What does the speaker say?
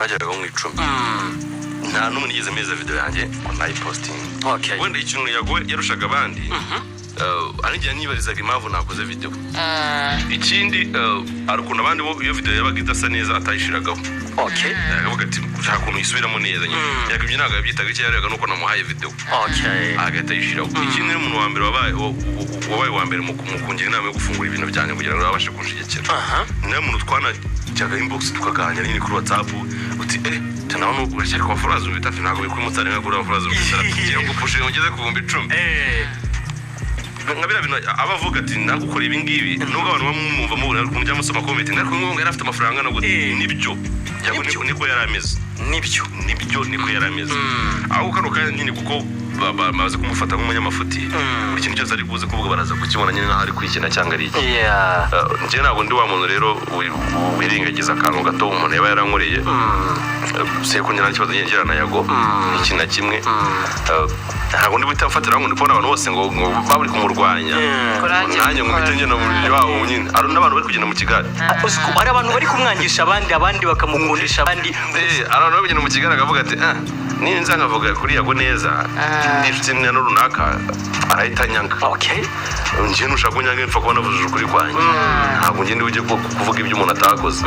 Bageraga mu 10, nta n'umwe nigeze meza video yanjye ngo nayipositinge. Wenda ikintu Yago yarushaga abandi, ari igihe nibarizaga impamvu nakoze video. Ikindi, hari ukuntu abandi bo iyo video yabaga idasa neza atayishiragaho, akavuga ati ushaka ukuntu yisubiramo neza nyine. Yago ibyo ntabwo yabyitaga, icyo yarebaga nuko namuhaye video agahita ayishyiraho. Ikindi, ni umuntu wa mbere wabaye uwa mbere mu kungira inama yo gufungura ibintu byanjye kugira ngo babashe kunshyigikira. Niyo muntu twanajyaga inbox, tukaganira nyine kuri WhatsApp, uti nawe nubwo uracyari ku mafaranga 3000, ntabwo bikwiye umusarane kuri amafaranga 3000, ngiye gupushinga ugeze ku 10,000. Nka biriya bintu aba avuga ati nagukora ibi ngibi, nubwo abantu bamwumva mubona ukuntu ujya musoma comment, ariko ngo yari afite amafaranga angana gute? Nibyo. Yago Nibyo. niko yari ameze. Nibyo. Nibyo, niko yari ameze. Ahubwo kano kanya nyine, kuko bamaze kumufata nk'umunyamafuti, buri kintu cyose ari buze kuvuga baraza kukibona nyine n'aho ari kwikina cyangwa ari iki. Njye ntabwo ndi wa muntu rero wirengagiza akantu gato umuntu yaba yarankoreye. Si ko ngira n'ikibazo ngira na Yago iki na kimwe. Ntabwo ndi buhite mfatira ngo ndi kubona abantu bose ngo bari kumurwanya, Kurangira nanjye ngo mpite ngenda mu buryo wabo nyine. Hari n'abantu bari kugenda mu kigare. Uzi ko hari abantu bari kumwangisha abandi, abandi bakamukundisha abandi. Hari abantu bari kugenda mu kigare akavuga ati ah, ninza nkavuga kuri Yago neza, n'inshuti na runaka arahita anyanga. Njye nushaka kunyanga, mpfa kuba navujije ukuri kwanjye. Ntabwo njye ndi bujye kuvuga ibyo umuntu atakoze.